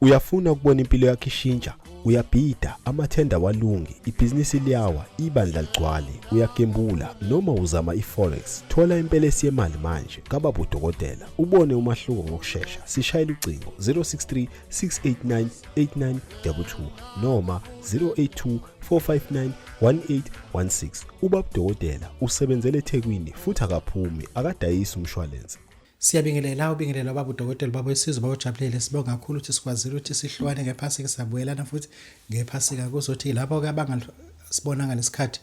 Uyafuna ukubona impilo yakho ishintsha? Uyabhida, amathenda awalungi, ibhizinisi liyawa, ibandla ligcwale, uyagembula noma uzama i-forex. Thola impelesi yemali manje kababa udokotela, ubone umahluko ngokushesha. Sishayela ucingo 063 689 8922 noma 082 459 1816. Ubaba udokotela usebenzele eThekwini futhi akaphumi, akadayisi umshwalense. Siyabingelela ubingelela baba udokotela baba wesizwe baba ojabulile sibonga kakhulu ukuthi sikwazile ukuthi sihlukane ngephasika sabuyelana futhi ngephasika kuzothi lapho ke abangasibona ngalesikhathi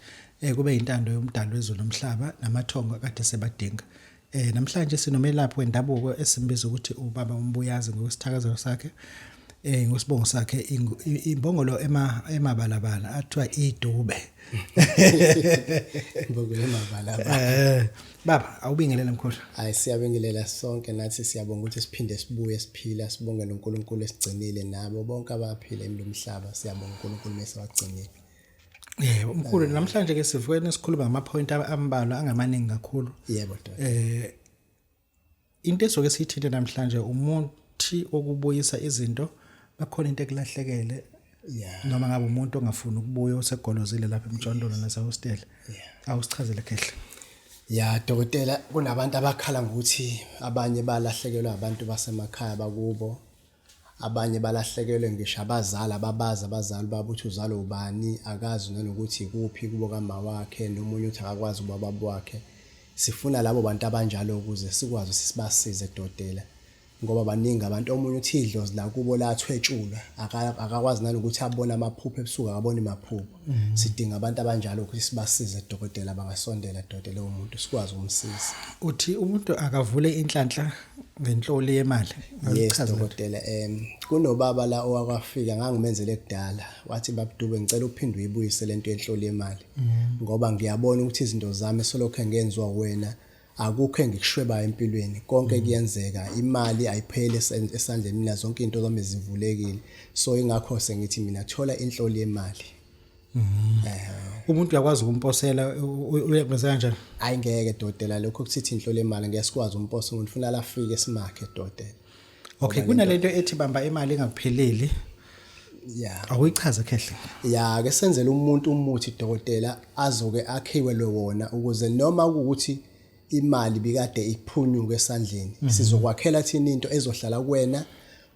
kube intando yomdali wezulu nomhlaba namathongo akade sebadinga. Namhlanje sinomelaphi wendabuko esimbiza ukuthi ubaba uMbuyazi ngokwesithakazelo sakhe ngosibongo sakhe imbongolo emabalabala athiwa idube. Imbongolo emabalabala. Baba awubingelele mkhulu. Hayi siyabingelela sonke nathi siyabonga ukuthi siphinde sibuye siphila sibonge noNkulunkulu esigcinile nabo bonke abaphila emlomhlaba siyabonga uNkulunkulu mese wagcinile. Yebo mkhulu namhlanje ke sivuke sikhuluma ngama point ambalwa angamaningi kakhulu. Yebo doda. Into esoke siyithinte namhlanje umuthi wokubuyisa izinto bakhona into ekulahlekele noma ngabe umuntu ongafuni ukubuya osegolozile lapha emjondolo nasehostel. Awusichazele khehle. Ya dokotela kunabantu abakhala ngokuthi abanye balahlekelwa abantu basemakhaya bakubo abanye balahlekelwe ngisho abazali ababazi abazali babo ukuthi uzalwa ubani akazi nanokuthi ikuphi kubo kama wakhe nomunye uthi akakwazi ubaba wakhe sifuna labo bantu abanjalo ukuze sikwazi ukuthi sibasize dokotela ngoba baningi abantu omunye uthi idlozi la kubo lathwetshulwa akakwazi nanokuthi abone amaphupho ebusuku akaboni maphupho. Sidinga abantu abanjalo ukuthi sibasize dokotela bangasondela dokotela umuntu sikwazi ukumsiza. Uthi umuntu akavule inhlanhla ngenhloli yemali. Yes dokotela kunobaba la owakwafika ngangimenzele kudala wathi babudube ngicela uphinde uyibuyise lento yenhloli yemali ngoba ngiyabona ukuthi izinto zami solokho ngenziwa wena akukho engikushwebayo empilweni konke kuyenzeka imali ayipheli esandleni mina zonke into zami zivulekile so ingakho sengithi mina thola inhloli yemali. Umuntu uyakwazi ukumposela uyakwenza kanjani? Hayi ngeke dokotela lokho kuthithi inhloli yemali ngeke sikwazi umposa umuntu funa lafike simakhe dokotela. Okay kunalento ethi bamba imali engakupheleli. Yeah. Awuyichaze khehle. Ya ke senzele umuntu umuthi dokotela azoke akhiwelwe wona ukuze noma ukuthi imali bikade iphunyuke esandleni sizokwakhela thina into ezohlala kuwena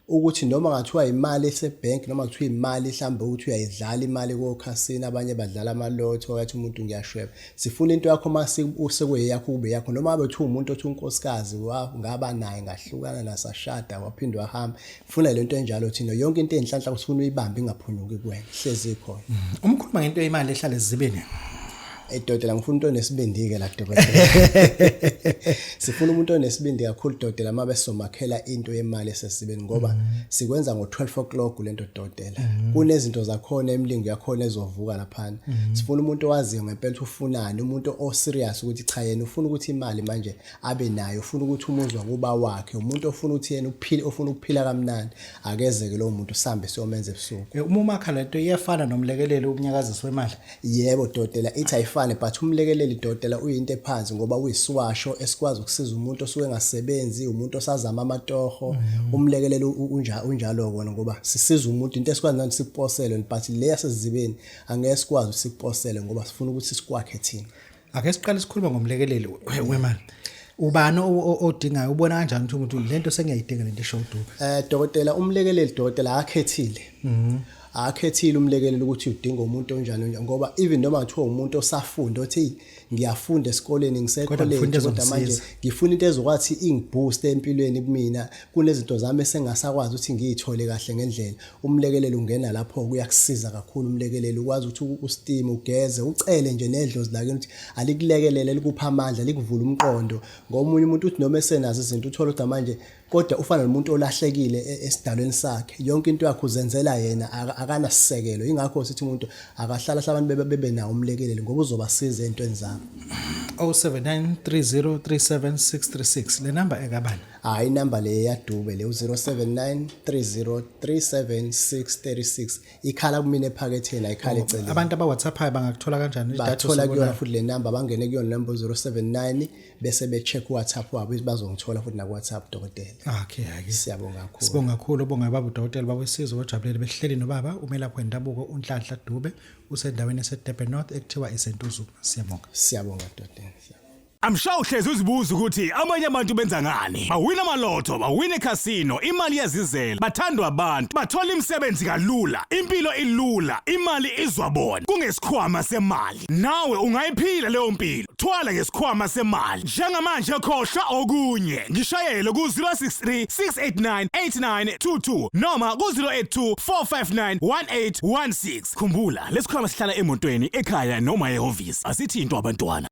ukuthi noma ngathiwa imali esebank noma kuthiwa imali mhlambe ukuthi uyayidlala imali kokhasini abanye badlala amalotho wathi umuntu ngiyashweba sifuna into yakho mase sekuyeyakho kube yakho noma ngabe kuthiwa umuntu othi unkosikazi ngaba naye ngahlukana nasashada waphinde wahamba funa lento enjalo thina yonke into enhlanhla kusifuna uyibambe ingaphunyuki kuwena hlezi ikhona. Umkhuluma ngento yemali ehlala ezibeni. Dodela ngifuna umuntu onesibindi-ke la dokotela. Sifuna umuntu onesibindi kakhulu dokotela uma besomakhela into yemali esesibeni ngoba sikwenza ngo-12 o'clock lento dokotela. Kunezinto zakhona imilingo yakhona ezovuka laphana. Sifuna umuntu owaziyo ngempela ukuthi ufunani, umuntu o-serious ukuthi cha yena ufuna ukuthi imali manje abe nayo, ufuna ukuthi umuzi wakuba wakhe, umuntu ofuna ukuthi yena uphile, ofuna ukuphila kamnandi. Akezeke lowo muntu sihambe siyomenza ebusuku. Uma umakha lento iyafana nomlekeleli umnyakazisi wemali. Yebo dokotela ithi ayifane but umlekeleli dokotela uyinto ephansi ngoba uyisiwasho esikwazi ukusiza umuntu osuke engasebenzi umuntu osazama amatoho umlekeleli unjalo kona ngoba sisiza umuntu into esikwazi nathi sikuposele but le yasezibeni angeke sikwazi ukuthi sikuposele ngoba sifuna ukuthi sikwakhe thina. Ake siqale sikhuluma ngomlekeleli wemali. Ubani odingayo ubona kanjani ukuthi umuntu lento sengiyayidinga lento esho uDube? Dokotela umlekeleli dokotela akakhethile. Akakhethile umlekeleli ukuthi udinga umuntu onjani onjani ngoba even noma kuthiwa umuntu osafunda othi ngiyafunda esikoleni ngisecollege kodwa manje ngifuna into ezokwathi ingiboost empilweni kumina kunezinto zami esengasakwazi ukuthi ngiyithole kahle ngendlela umlekeleli ungena lapho kuyakusiza kakhulu umlekeleli ukwazi ukuthi ustime ugeze ucele nje nedlozi lakini ukuthi alikulekelele likupha amandla likuvula umqondo ngoba omunye umuntu uthi noma esenazo izinto uthola ukuthi manje kodwa ufana nomuntu olahlekile esidalweni sakhe yonke into yakhe uzenzela yena akanasisekelo ingakho sithi umuntu akahlala abantu bebe nawo umlekeleli ngoba uzobasiza entweni zabo. 0793037636 le number ekabani? Hayi inamba le yaDube le u-079 3037636 ikhala kumina ephaketheni ayikhala eceleni. Abantu aba WhatsAppayo bangakuthola kanjani? Idatha Bathola kuyona futhi le number bangene kuyona number 079 bese be-check WhatsApp wabo bazongithola futhi naku WhatsApp dokotela. Okay, ake. Siyabonga kakhulu. Sibonga kakhulu, obonga baba udokotela baba wesizwe ojabulele behleli nobaba umelaphi wendabuko uNhlanhla Dube usendaweni yaseDurban North ekuthiwa iseNtuzuma. Siyabonga. Siyabonga dokotela. I'm sure uhlezi uzibuza ukuthi amanye abantu benza ngani. Bawina amalotho, bawina ecasino, imali iyazizela, bathandwa abantu, bathola imisebenzi kalula, impilo ilula, imali izwa bona. Kungesikhwama semali. Nawe ungayiphila leyo mpilo. Thwala ngesikhwama semali. Njengamanje khohlwa okunye. Ngishayele ku 063 689 8922 noma ku 082 459 1816. Khumbula, lesikhwama sihlala emotweni, ekhaya noma ehhovisi. Asithintwa abantwana.